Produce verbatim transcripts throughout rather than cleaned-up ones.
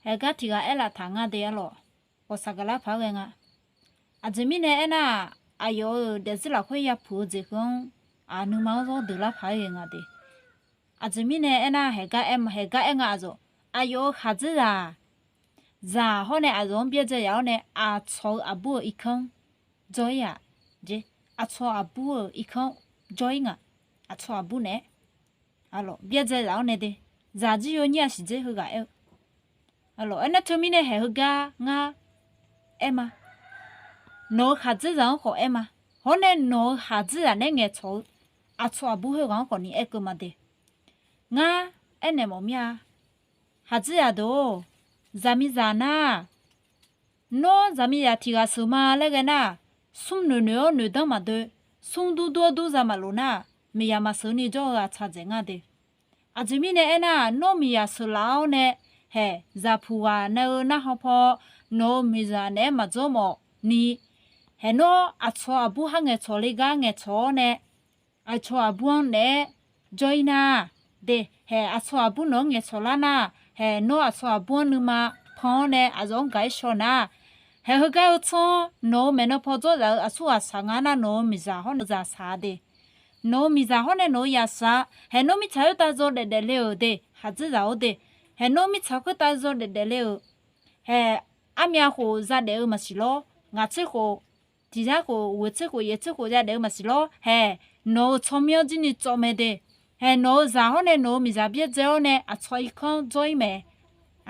Haeqgar tiq ghaq aerlaf taq nga de arlawq. Ghawqshaq gaqlar paq-aer ghae nga. Aqjeq mirnae aernar-aq, aqyawf-euq daefzir lafkhoer yapuq-eu jeq heu-anr, aq, nuima-anr zawr deuq lar paq-aer ghae nga de. Aqjeq mirnae aernar, haeqgar aer, haeqgar aer nga aqyawf. Aqyawf-euq khaqdzerzaq, zaq hawr nae aqyawf-anr byaerdzae yaf-awr nae aqcawq-eu aqbur-euq irkanr jawr-ir-aq, aqcawq aqbur-euq irkanr jawr-ir nga. Aqcawq aqbur naeq-aer byaerdzae zaf-awr nae de. Zaqjir yawnyir-aq siqdzer heughaq aer-eu. Arlawq, aernar teumirnae haeq heugar ngar aer ma. Nawq-euq khaqdzerzaq-anr khawf aer ma. Hawr nae nawq-euq khaqdzerzaq naeq-aer ngaeqcawq-eu aqcawq aqbur khoerghaq-anr khawfni aerkeuv ma de. Ngar aernaeq mawf mir-a. Khaqdzerzaq deuq-or, zaqmiqzaq nar, nawr zaqmiqzaq tiq ghaq sheuq ma laer ghae nar, smr noeq noeq-awr noeqdanr maqdoe, smr dur dur-awr dur za maqlof nar, miqzaq maqsheuq ni jawr-eu aqtsaq dzaeq nga de. Aqjeq mirnae aernar-aq, nawr miqzaq sheuqlaf-awr nae, haeq, zaqpuq ghaq nae-eu narhaq paw, nawq-euq miqzaq naeq-aer maqdzawr mawf ni, haeq, nawr aqcawq aqbur har ngaeqcawq le gar ngaeqcawq-awr nae, aqcawq aqbur-anr naeq-aer jawr-ir nar, de, haeq, aqcawq aqbur nawq-anr ngaeqcawq lar nar, haeq, nawr aqcawq aqbur-anr nuima pan-awr nae aqyawf-anr gaq-ir shaw nar, haeq, heugar-eu tsanr-anr nawq-euq maeqnan paw dzawr zaf-eu aqsur ghaq shaq nga nar, nawq-euq miqzaq hawr nae zaq shaq-a de. Nawq-euq miqzaq hawr nae nawq-euq yashaq-a. Haeq, nawr mirtsaq khoertav zaw daef daefle-euq de, khaqdzerzaq-or de. Haeq, nawr mirtsaq khoertav zaw daef daefle-euq. Haeq, armyav khof za daef-eu maqsiq lawr. Ngaq tser khof, tiq yar khof, ghoeq tser khof, yaeq tser khof za daef-eu maqsiq lawr. Haeq, nawq-euq tsawrmyanr jir ni tsawv mae de. Haeq, nawq-euq zaq hawr nae nawq-euq miqzaq byaerdzae-awr nae aqcawq irkanr jawr-ir mae.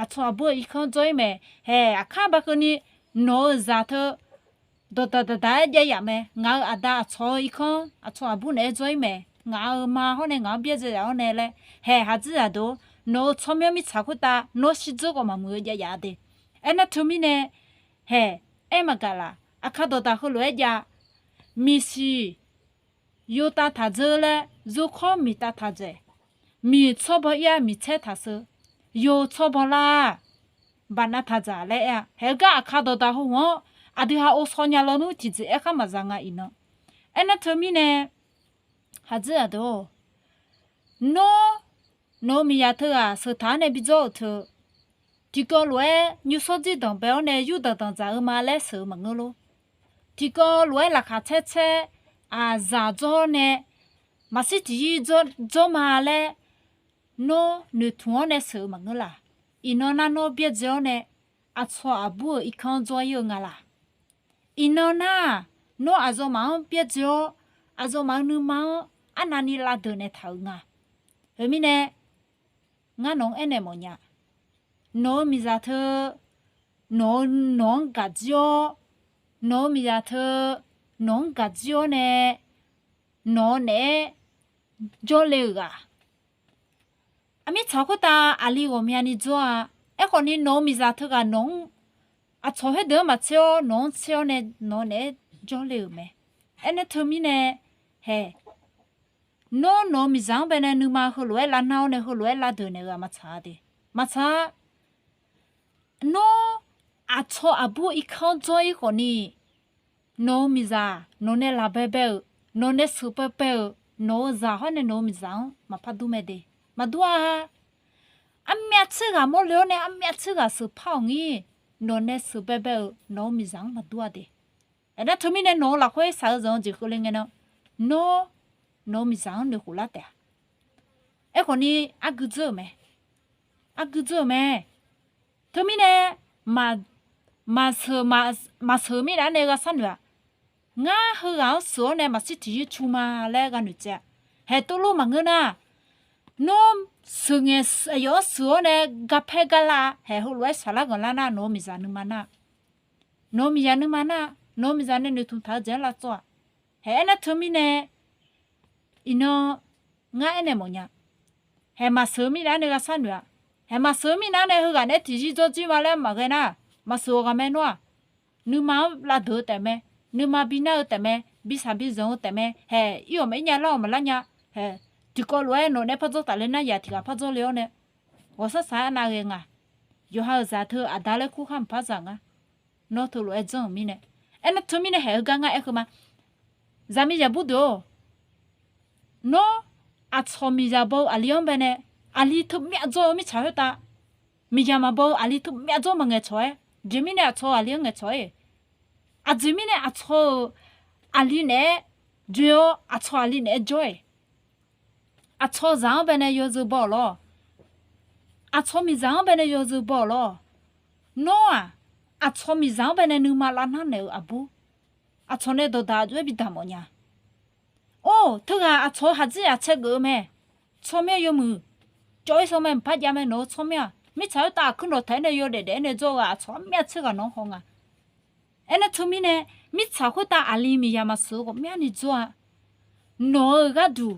Aqcawq aqbur-euq irkanr jawr-ir mae. Haeq, aqkar baqkeuvni nawq-euq zaq teu dawqdaq daqdaq-aer jav yaf mae. Ngaq-euq aqda aqcawq-eu irkanr aqcawq aqbur naeq-aer jawr-ir mae. Ngaq-euq ma hawr nae ngaq-anr byaerdzae zaf-awr nae laer. Haeq, khaqdzerzaq deuq-or, nawq-euq tsawrmyanr mirtsaq khoertav nawr shirdzeur khawf maqmuiq-eu jav yaf-a de. Aernar teumirnae, haeq, aer maqgaq laf. Aqkar dawqdaq heulof-aer jav, miqsiq yovtav taq dzeur laer, zurkawr miqtav taq dzaeq, miq tsawrbaw ir-a, miqtsaer taq sheu, yov tsawrbaw lar-a, baqnav taq dzaq laer aer-a. Haeq, heugar aqkar dawqdaq heu-anr aqdui ha ovshaw nya lawnmr tiqjeq aerkhar maqza nga iqnan. Aernar teumirnae, khaqdzerzaq deuq-or, nawr, nawq-euq miqzaq teughaq sheuq taq-awr nae bidzawr-euq teu, tiqkawv lof-aer nymrshawr dzir danqbae-awr nae yurdanq danqdzaq-eu ma laer sheuq-eu maqngeur lor. Tiqkawv lof-aer laqkhaq caer caer, aqzaq dzawr-awr nae maqshir tiqyir dzawr ma laer nawr noeqtmq-awr nae sheuq-eu maqngeur laq. Iqnan nar nawr byaerdzae-awr nae aqcawq aqbur-euq irkanr dzawr-ir-eu nga laq. Iqnan nar-aq, nawr aqyawfmaf-anr byaerdzae-awr, aqyawfmaf-euq nuima-anr arnavni lavdeuq naeqtaq-euq nga. Khoermirnae, ngar nawq-anr aernaeq mawfnya. Nawq-euq miqzaq teu nawq-eu nawq-anr gaqjir-awr, nawq-eu miqzaq teu nawq-anr gaqjir-awr nae, nawq-eu naeq-aer jawrle-euq ghaq, aqmirtsaq khoertav aqli ghawqmyani jawr-a. Aerkhawfni nawq-eu miqzaq teughaq nawq-anr aqcawq khoerdeuq-anr maqtser-awr nawq-anr tser-awr nae nawq-eu naeq-aer jawrle-euq mae. Aernar teumirnae, haeq, nawr nawq-eu miqzaq-anr bae nae nuima heulof-aer lavnar-awr nae heulof-aer lavdeuq naeq-eu-aq maqtsaq-a de. Maqtsaq-a. Nawr aqcawq aqbur irkanr dzawr-ir khawfni, nawq-eu miqzaq nawq nae laf baebae-euq, nawq nae sheuq baebae-euq, nawq-eu zaq hawr nae nawq-eu miqzaq-anr maqpar dur mae de. Maqdur-a. Armyav tser ghaq mawrle-awr nae armyav tser ghaq sheuq par-awq ngir, nawq nae sheuq baebae-euq nawq-eu miqzaq-anr maqdur-a de. Aernar teumirnae nawq-eu lafkhoer shaq-eu zanq-eu jeq keuvle ngae nan, nawr nawq-eu miqzaq-anr noeqkhof lar taef-a. Aerkhawfni, argui dzeur-euq mae. Argui dzeur-euq mae. Teumirnae, maq, maqsheuq, maqsheuq mirnav nae ghaq sharnoeq-aq, ngar heughaq-anr sheuq-awr nae maqshir tiqyir cu ma laer ghaq noeqtsaev-a. Haeq, tov lor maqngeur nar, nawr sheuq ngae, aqyawf-anr sheuq-awr nae garpaer garla, haeq, heulof-aer shaqlar ganqlar nar, nawq-eu miqzaq nuima nar, nawq-eu miqzaq nuima nar, nawq-eu miqzaq nae noeqtmq taq-eu jeq-anr lavcawv-aq. Haeq, aernar teumirnae, iqnan ngar aernaeq mawfnya. Haeq, maqsheuq mirnav nae ghaq sharnoeq-aq. Haeq, maqsheuq mirnav nae heughaq naeq-aer tiqyir dzawrdzir ma laer maqghae nar, maqsheuq-awq ghaq mae nawr-aq. Nuima-anr lavdeuq-eu taef mae. Nuima bi nar-eu taef mae. Bi shaq bi zanq-eu taef mae. Haeq, ir-awq maqir nya, lar-awq maqlar nya. Haeq, tiqkawv lof-aer nawq naeq-aer par dzawr tafle nar, yaq tiq ghaq par dzawrle-awr nae, ghawqshaq shaq-aer anav ghae nga. Yawqha-euq zaq teu aqda laer kur khar maqpar zaq nga. Nawr teulof-aer janr-euq mirnae. Aernar teumirnae haeq heugar ngar aer heu ma. Zaqmiqzaq bur deuq-or, nawr aqcawq miqzaq baw-eu aqli-anr bae nae, aqli teumyav dzawr-eu mirtsaq khoertav Miqzaq maqbaw-eu aqli teu myav dzawr maqngaeq cawq-aer, jeq mirnae aqcawq-eu aqli-anr ngaeqcawq-aer, aqjeq mirnae aqcawq-euq aqli naeq-aer joe-awr aqcawq aqli naeq-aer jawr-aer, aqcawq zaq-anr baenae yawzeu baw-awq lawr. Aqcawq miqzaq-anr baenae yawzeu baw-awq lawr. Nawr-aq, aqcawq miqzaq-anr baenae nuima lavnar naeq-euq aqbur, aqcawq nae dawqdaq aqjox-aer bidaq mawf nya. Or, teughaq aqcawq-eu khaqdzerzaq cae geuf-eu mae. Tsawrmyanr yawmuiq cawv-ir shaw mae, mqpar jav mae. Nawq-eu tsawrmyanr-aq, mirtsaq khoertav aqkuir nawqtaq-aer nae yawdaef daef-aer nae dzawr-eu ghaq aqcawq-anr myavtser ghaq nawq-anr haw nga. Aernar teumirnae, mirtsaq khoertav aqli miqzaq maqsiq-eu khawf myanrni dzawr-a. Nawq-euq gharduq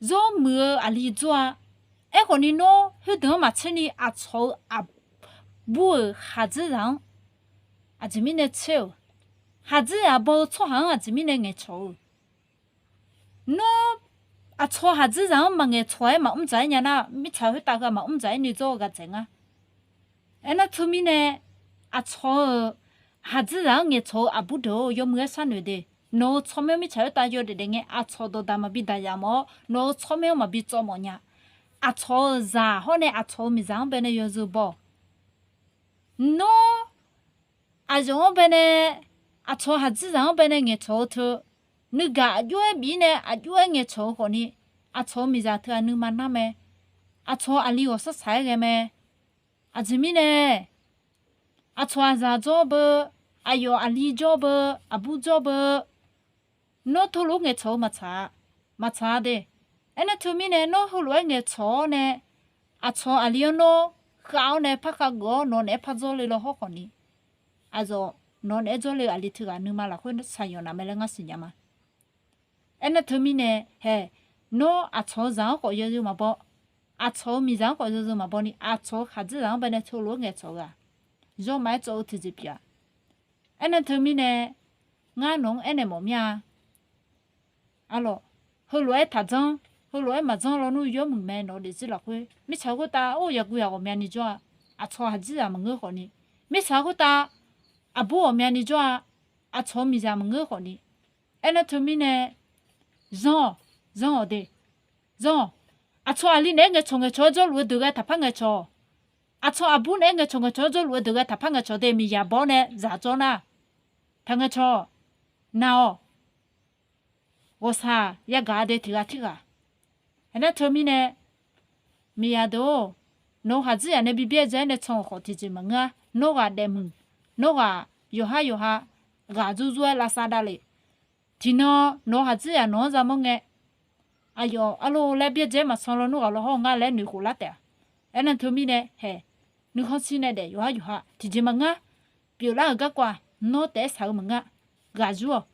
zawr muiq-eu aqli dzawr-a. Aerkhawfni nawr khoerdeuq-anr maqtser ni aqcawq-eu aqbur-euq khaqdzerzaq-anr aqjeq mirnae tser-euq, khaqdzerzaq baw-eu tsawrhaq-anr aqjeq mirnae ngaeqcawq-eu, nawr aqcawq khaqdzerzaq-anr maqngaeqcawq-aer maqmr dzaq-aer nya nar, mirtsaq khoertav heu-aq maqmr dzaq-aer ni dzawr-eu ghaq dzaeq nga. Aernar teumirnae, aqcawq-euq khaqdzerzaq-anr ngaeqcawq-eu aqbur deuq-or, yawmuiq-aer sharnoeq de. Nawq-euq tsawrmyanr mirtsaq khoertav yawdaef daef ngae, aqcawq dawqdaq maqbi daqyamq-awr, nawq-euq tsawrmyanr-anr maqbi tsawv mawf nya. Aqcawq-euq zaq hawr nae aqcawq-euq miqzaq-anr baenae yawzeu baw-awq. Nawr aqyawf-anr baenae, aqcawq khaqdzerzaq-anr baenae ngaeqcawq-eu teu, nuigaq aqjox-aer bif-ir nae aqjox-aer ngaeqcawq-eu khawfni, aqcawq-euq miqzaq teu-aq nuima nar mae. Aqcawq aqli ghawqshar shaq-aer ghae mae. Aqjeq mirnae, aqcawq aqzaq jawr beu, aqyawf aqli jawr beu, aqbur jawr beu, nawr teulof-aer ngaeqcawq-eu maqtsaq-a, maqtsaq-a de. Aernar teumirnae nawr heulof-aer ngaeqcawq-awr nae, aqcawq aqli-anr nawr khav-awr nae parkhav geuf-awr nawq naeq-aer par dzawrle law hawr khawfni, aqyawf nawq naeq-aer dzawrle-eu aqli teughaq nuima lafkhoer shaqyanq naf mae laer ngar siqnya ma. Aernar teumirnae hae, nawr aqcawq-eu zaq-anr khawf yawzeu maqbaw, aqcawq-eu miqzaq-anr khawf yawzeu maqbaw ni, aqcawq-eu khaqdzerzaq-anr baenae teulof-aer ngaeqcawq-eu-aq, yawrma-aer tsov-eu tiqjeq pyeuf-a. Aernar teumirnae, ngar nawq-anr aernaeq mawf mir-a. Arlawq, heulof-aer taqdzanr, heulof-aer maqdzanr lawnmr yawmuiq mae. Nawq-eu daefzir lafkhoer mirtsaq khoertav or yaqguv yaq ghawqmyani jawr-a, aqcawq khaqdzerzaq maqngeur khawfni, mirtsaq khoertav aqbur ghawqmyani jawr-a, aqcawq-eu miqzaq maqngeur khawfni. Aernar teumirnae, zanr-awq, zanr-awq de, zanr-awq. Aqcawq aqli naeq-aer ngaeqcawq ngaeqcawq-aer jawrluf-eu deuq ghae taqpar ngaeqcawq-awq. Aqcawq aqbur naeq-aer ngaeqcawq ngaeqcawq-aer jawrluf-eu deuq ghae taqpar ngaeqcawq de. Miqzaq baw-awr nae zaq jawr nar, taqngaeqcawq-awq. Nar-awq. Ghawqshaq yagaq-a de tiq ghaq tirghaq. Aernar teumirnae, miqzaq deuq-or, nawq-eu khaqdzerzaq nae bibyaerdzae-aer nae can-euq khawf tiqjeq maqngeur-a. Nawr ghaq daefmuiq, nawr ghaq yawqhar yawqha ghaq zurzur-aer lavsav davlef. Tiqnan nawq-eu khaqdzerzaq nawq-anr yamawr ngae, aqyawf arlo laer byaerdzae-aer maqcan lawnmr ghaq law hawr-eu ngar laer noeqkhof lar taef-a. Aernar teumirnae hae, nuikhanr shir nae daef yawqhar yawqha tiqjeq maqngeur-a. Pyeuflar-euq garkawv-aq, nawr taef-aer shaq-eu maqngeur-a. Ghaq zur-awq.